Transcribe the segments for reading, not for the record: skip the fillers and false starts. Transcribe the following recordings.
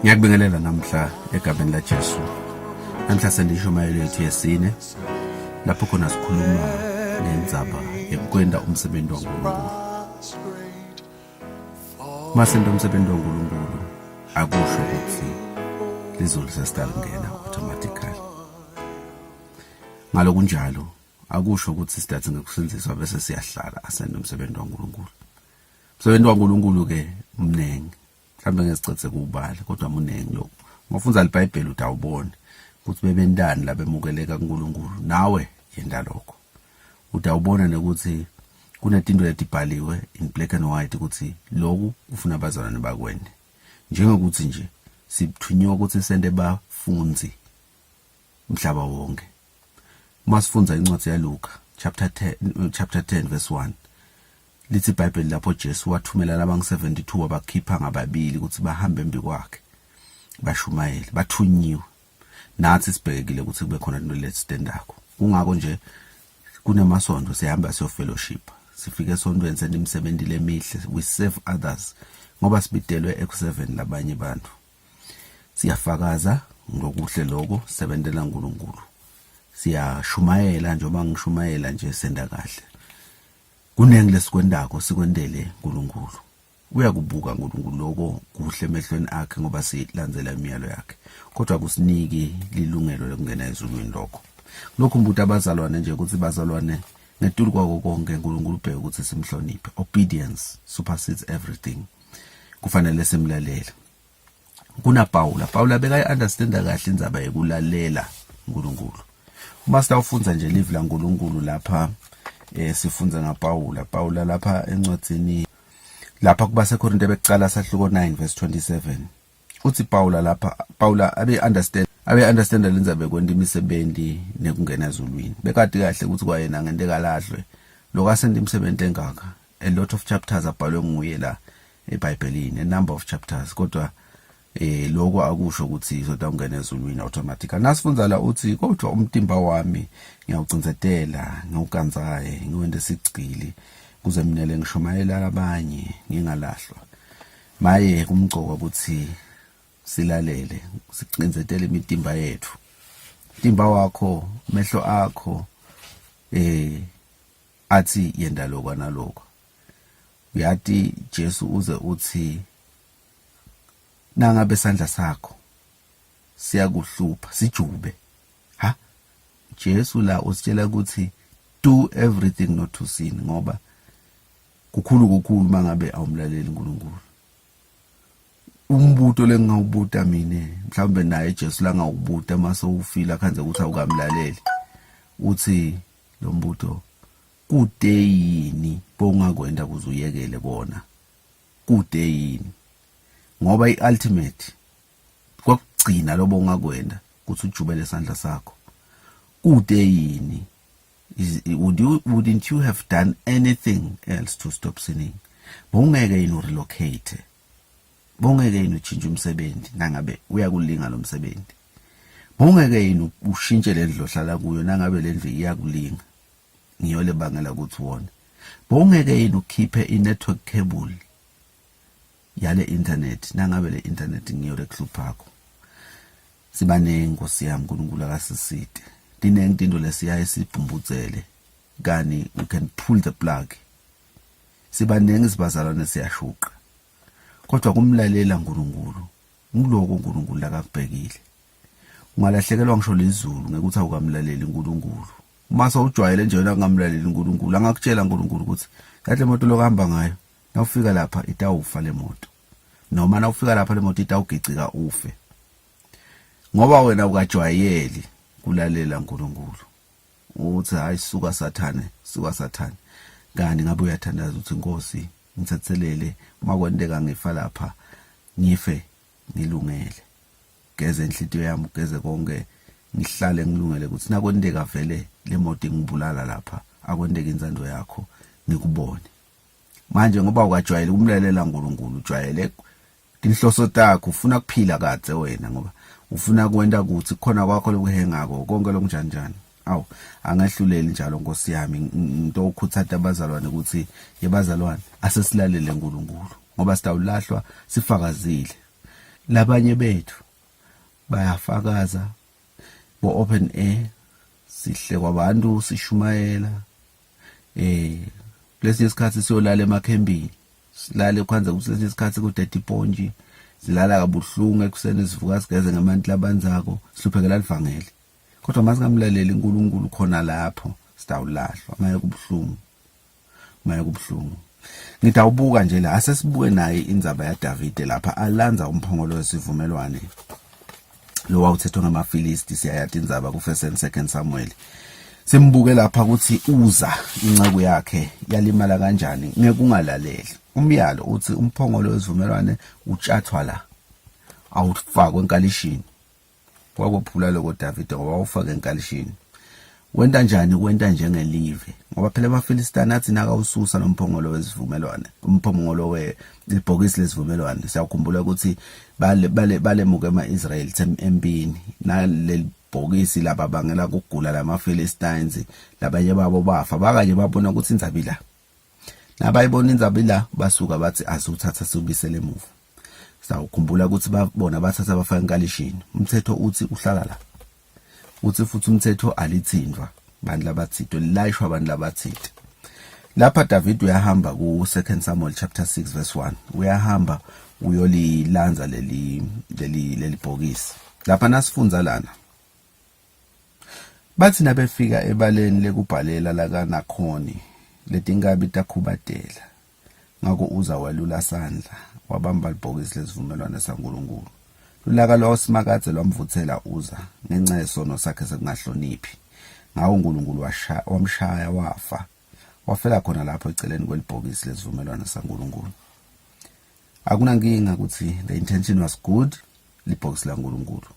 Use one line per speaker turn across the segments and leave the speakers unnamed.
Ngiyakubingelela namhla egameni laJesu. Namhla sendishumayelo yethu yesine lapho khona sikhuluma ngendzaba yokwenta umsebenzi waNkulunkulu. Uma senta umsebenzi waNkulunkulu akusho ukuthi lizulu sesitalingena automatically. Ngalokunjalo akusho ukuthi sidathe ngekusindziswa bese siyahlala asente umsebenzi waNkulunkulu. Umsebenzi waNkulunkulu ke mningi. Mhlawumbe ngesicethe kuwubala kodwa muningi lokho. Uma liBhayibheli utawubona ukuthi bebentani labemukeleka kuNkulunkulu nawe yenta lokho. Utawubona nekuthi kunetinto letibhaliwe in black and white ukuthi lokhu kufuna abazalwane bakwente. Njengokuthi nje sithunywa ukuthi sente bafundzi umhlaba wonke. Uma sifundza incwadi yaLuka chapter 10 chapter 10 verse 1 lithi iBhayibheli lapho Jesu wathumela labangu-72 wabakhipha ngababili ukuthi bahambe embi kwakhe bashumayele bathunyiwe nathi sibhekekile ukuthi kube khona into lesitendakho kungako nje kunemasonto sihamba siyo fellowship sifike esontweni sente imisebenzi lemihle we serve others ngoba sibidelwe ekuseveni labanye abantu siyafakaza ngokuhle lokho sebentela uNkulunkulu siyashumayela njengoba ngishumayela nje senda kahle kuningi lesikwendako sikwendele uNkulunkulu uyakubuka uNkulunkulu lokho kuhle emehlweni akhe ngoba silandzela imiyalo yakhe kodwa kusiniki lilungelo lokungena ezulwini lokho lokhu mbuta abazalwane nje ukuthi bazalwane ngetulu kwako konke uNkulunkulu ubheke ukuthi simhloniphe obedience supersedes everything kufanele simlalele kuna Paula Paula bekayi understanda kahle indzaba yekulalela uNkulunkulu uma sitawufundza nje live laNkulunkulu lapha eh sifundza ngaPaula Paula lapha encwadzini lapha kubaseKorinte bekucala sahluko 9 verse 27 uthi Paula lapha Paula abe understand abe understand lendzaba yekwenta imisebenzi nekungena ezulwini bekati kahle ukuthi kwayena ngente kalahlwe lokasenta imisebenzi engaka a lot of chapters abhalwe nguye la eBhayibhelini a number of chapters kodwa eh lokho akusho ukuthi izoda ungena ezulwini automatically nasifundza la uthi kodwa umtimba wami ngiyawucinzetela ngiwukanzaye ngiwente sigcili kuze minele ngishumayela abanye ngingalahlwa maye kumcoka ukuthi silalele sicinzetele imitimba yethu umtimba wakho mehlo akho eh athi yenda lokho nalokho uyati Jesu uze uthi nangabe sandla sakho siyakuhlupha sijube ha Jesu la usitshela ukuthi do everything not to sin ngoba kukhulu kukhulu mangabe awumlaleli uNkulunkulu umbuto lengingawubuta mina mhlawumbe naye Jesu la ngawubuta mase ufila khanze ukuthi awukamlaleli uthi lo mbuto kude yini bongakwenda kuze uyekele kona kude yini ngoba iultimate kwakugcina lobo ungakwenda ukuthi ujubele isandla sakho kude yini would you wouldn't you have done anything else to stop sinning bowungeke yini urelocate bowungeke yini utshintshe umsebenzi nangabe uyakulinga lo msebenzi bowungeke yini ushintshe le ndlu ohlala kuyo nangabe le ndlu iyakulinga ngiyo lebangela ukuthi wona bowungeke yini ukhiphe i-network cable yale internet nangabe le internet ngiyo lekuhluphakho sibaningi nkosi yami uNkulunkulu akasiside tiningi tinto lesiyaye sibhumbudzele kani we can pull the plug sibaningi sibazalwane siyashuqa kodwa kumlalela uNkulunkulu ngiloko uNkulunkulu akakubhekile ungalahlekelwa ngisho lezulu ngekuthi awukamlaleli uNkulunkulu uma sewujwayele nje wena kungamlaleli uNkulunkulu angakutshela uNkulunkulu ukuthi kahle moto lokuhamba ngayo nawufika lapha itawufa le moto noma nawufika lapha le moto itawugicika ufe ngoba wena ukajwayeli kulalela uNkulunkulu uthi hayi suka sathane suka sathane kanti ngabe uyathandaza uthi inkosi ngithethelele uma kwenteka ngifa lapha ngife ngilungele geze inhlitiyo yami ugeze konke ngihlale ngilungele ukuthi nakwenteka vele le moto ingibulala lapha akwenteka inzando yakho ngikubone manje ngoba ukajwayele ukumlalela uNkulunkulu ujwayele tinhloso takho ufuna kuphila kadze wena ngoba ufuna kwenta kuthi khona kwakho lokuhengako konke lokunjani njani awu angahluleli njalo nkosi yami into ukhuthatha abazalwane ukuthi yebazalwane asesilalele uNkulunkulu ngoba sitawulahlwa sifakazile. Labanye bethu bayafakaza bo open air, sihle kwabantu, sishumayela, kulesinye isikhathi siyolala emakhembini, silale kwanze kulesinye isikhathi kudede ipontshi, silala kabuhlungu, ekuseni sivuka sigeze ngamanti labanzako, sihluphekela livangeli. Kodwa masingamlaleli uNkulunkulu khona lapho sitawulahlwa. Maye kubuhlungu, maye kubuhlungu. Ngidawubuka nje la, asesibuke naye indzaba yaDavide lapha alandza umphongolo wesivumelwane lo wawuthethwe ngamaFilisti. Siyayati indzaba ku First and Second Samuel. Simbuke lapha ukuthi uza inceku yakhe yalimala kanjani ngekungalaleli umyalo. Uthi umphongolo wesivumelwane utshathwa la, awufakwe enkalishini. Kwakuphula lokho Davide ngoba wawufaka enkalishini. Wenta njani? Wenta njengelive, ngoba phela amaFilistini athi nakawususa lo mphongolo wesivumelwane, umphongolo welibhokisi lesivumelwane, siyakhumbula ukuthi bale bale balemuka ema-Israyeli empini naleli bhokisi lababangela kugula lamaFilistines, labanye babo bafa. Bakanye babona ukuthi indzaba ila, nabayibona indzaba ila, basuka bathi asiwuthatha siwubisele emuva. Sawukhumbula ukuthi babona bathatha bafaka enkalishini. Umthetho uthi uhlala la, uthi futhi umthetho alithindwa bantu labathitwe, lilayishwa abantu labathite. Lapha David uyahamba ku 2 Samuel chapter 6 verse 1, uyahamba uyolilanza leli bhokisi. Lapha nasifunza lana, bathi nabefika ebaleni lekubhalela lakaNakhoni, letinkabi takhubatela. Ngakho uza welula sandla wabamba libhokisi lesivumelwano saNkulunkulu. Lulaka lwaSimakadze lwamvutsela Uza ngenxa yesono sakhe sekungahloniphi. Ngakho uNkulunkulu wamshaya wafa. Wafela khona lapho eceleni kwelibhokisi lesivumelwano saNkulunkulu. Akunankinga ukuthi the intention was good, libhokisi laNkulunkulu.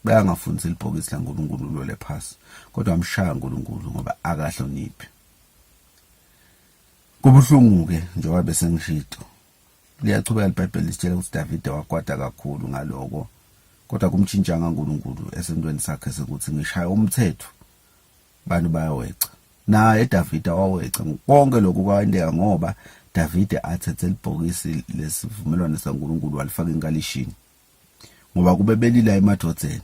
Bayangafundisi libhokisi laNkulunkulu lole phasi, kodwa amshaya uNkulunkulu ngoba akahloniphi. Kubuhlungu ke njengoba bese ngishito. Liyachubeka iBhayibheli lisitshela ukuthi Davide wakwata kakhulu ngaloko, kodwa kumtshintshanga uNkulunkulu esentweni sakhe sekuthi ngishaya umthetho, bantu bayaweca. Naye Davide waweca konke lokhu kwenteka ngoba Davide athethe libhokisi lesivumelwano saNkulunkulu walifaka enkalishini, ngoba kube belila emadvodzeni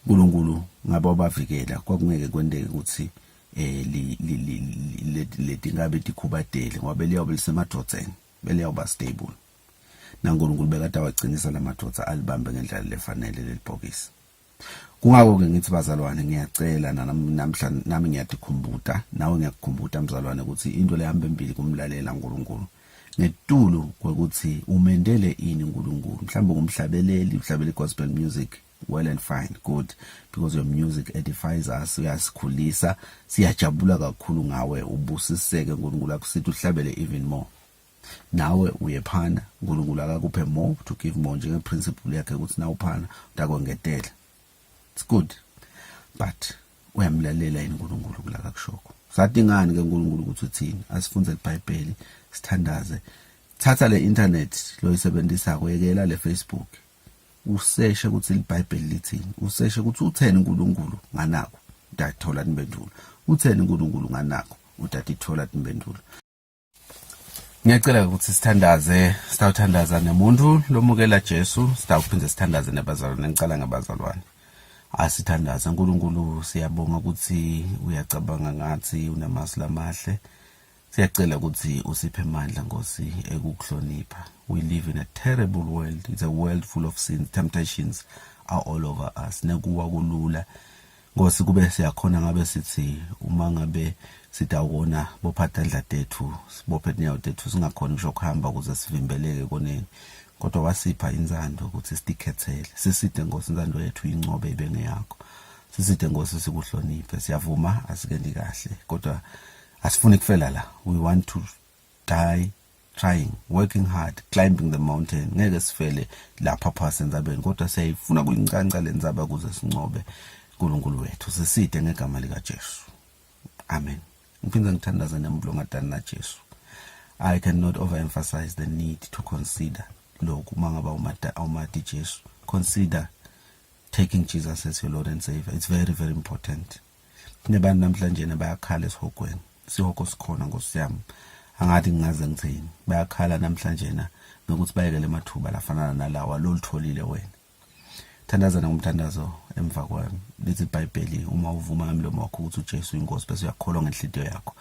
uNkulunkulu ngabe wabavikela, kwakungeke kwenteke ukuthi letinkabi tikhubatele, ngoba beliyawube lisemadvodzeni, beliyawuba stable, naNkulunkulu bekade awagcinisa lamadvodza alibambe ngendlela lefanele lelibhokisi. Kungako-ke ngithi bazalwane, ngiyacela namhla nami ngiyatikhumbuta, nawe ngiyakukhumbuta mzalwane, ukuthi into lehamba embili kumlalela uNkulunkulu. Ngetulu kwekuthi umendele ini uNkulunkulu, mhlawumbe ungumhlabeleli, uhlabela i-gospel music, well and fine, good, because your music edifies us, uyasikhulisa, siyajabula kakhulu ngawe, ubusiseke, uNkulunkulu akusithi uhlabele even more. Nawe uyephana, uNkulunkulu akakuphe more to give more, njenge principle yakhe ukuthi nawuphana utakwengetela. It's good, but uyamlalela yini uNkulunkulu kula kakushoko? Sathi ngani ke uNkulunkulu ukuthi uthini? Asifunze iBhayibheli, sithandaze. Thatha le internet loyisebenzisako, yekela le Facebook, useshe ukuthi iBhayibheli lithini, useshe ukuthi utheni uNkulunkulu nganako, utathola impendulo. Utheni uNkulunkulu nganako, utatithola impendulo. Ngiyacela ukuthi sithandaze, sitawuthandaza nemuntu lomukela Jesu, sitawuphinde sithandaze nebazalwane. Ngicala ngabazalwane. Asithandaze. uNkulunkulu, siyabonga ukuthi uyacabanga ngathi, unamasu lamahle. Siyacela ukuthi usiphe amandla Nkosi ekukuhlonipha. We live in a terrible world. It's a world full of sins. Temptations are all over us. Nekuwa kulula. Nkosi, kube siyakhona ngabe sithi uma ngabe sitawubona bopha tandla tethu, sibophe tinyawo tethu, singakhoni ngisho kuhamba ukuze sivimbeleke koneni, kodwa wasipha intsando ukuthi sitikhethele. Siside Nkosi, intsando yethu incobe ibe ngeyakho. Siside Nkosi sikuhloniphe. Siyavuma asikendi kahle, kodwa asifuni kufela la. We want to die trying, working hard, climbing the mountain. Ngeke sifele lapha phasi entsabeni, kodwa siyayifuna kuyincanca lentsaba ukuze sincobe. uNkulunkulu wethu, siside ngegama lika Jesu, amen. Ngiphinde ngithandaza nemuntu ongadani naJesu. I cannot overemphasize the need to consider lokhu. Uma ngaba awumati Jesu, consider taking Jesus as your Lord and Savior. It's very, very important. Kunebantu namhlanje bayakhala esihogweni. Isihogo sikhona, Nkosi yami. Angathi ngingaze ngithini. Bayakhala namhlanje na ngokuthi bayekele amathuba lafana nalawa lolitholile wena. Thandaza ngomthandazo emva kwami. Lithi iBhayibheli uma uvuma ngemlomo wakho ukuthi uJesu uyinkosi bese uyakholwa ngenhliziyo yakho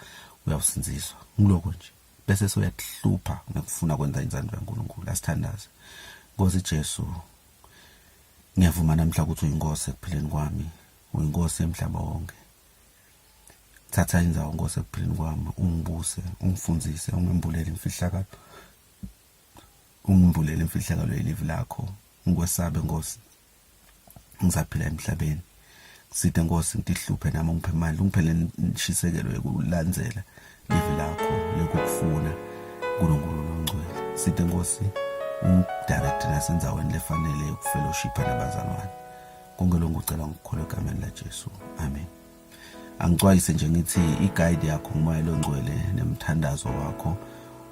uyawusindziswa. Ngiloko nje. Bese soyakuhlupha ngekufuna kwenza intsandvo yaNkulunkulu. Asithandaze. Nkosi Jesu, ngiyavuma namhla ukuthi uyinkosi ekuphileni kwami, uyinkosi emhlaba wonke. Thatha indzawo Nkosi ekuphileni kwami, ungibuse, ungifundzise, ungembulele imfihlakalo. Ungimbulele imfihlakalo yelivi lakho. Ngikwesabe Nkosi. Ngisaphila emhlabeni. Side Nkosi ngitihluphe nami ungiphe amandla, ungiphe lenshisekelo yokulandzela livi lakho lekukufuna uNkulunkulu longcwele. Side Nkosi ungidirect nasendzaweni lefanele yokufellowshipha nabazalwane. Konke lokhu ngikucela ngokukholwa egameni laJesu. Amen. Angicwayise nje ngithi iguide yakho ngumoya longcwele nemthandazo wakho.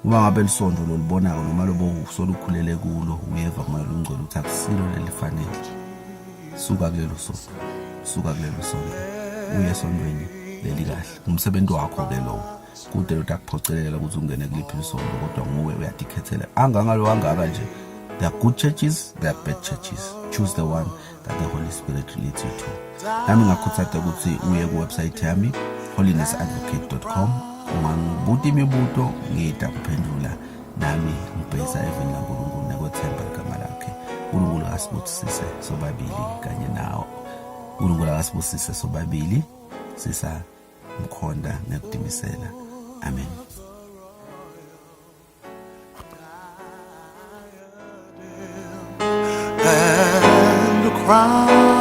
Uma ngabe lisonto lolibonako noma lobo solukhulele kulo uyeva kumoya longcwele ukuthi akusilo lelifanele. Suka kulelo sonto. Suka kulelo sonto. Uye esontweni leli kahle. Umsebenzi wakho ke lowo. Kude lo takuphocelela ukuthi ungene kuliphi isonto kodwa nguwe uyatikhethela. Angangalo kangaka nje. There are good churches, there are bad churches. Choose the one that the Holy Spirit leads you to. Nami ngakhuthata ukuthi uye ku-website yami holinessadvocate.com ungangibuta imibuto ngida kuphendula nami ngibhekisa eveni laNkulunkulu nekwethemba ligama lakhe. uNkulunkulu akasibusise sobabili kanye nawo. uNkulunkulu akasibusise sobabili sisa mkhonda ngekudimisela. Amen.
And the crown.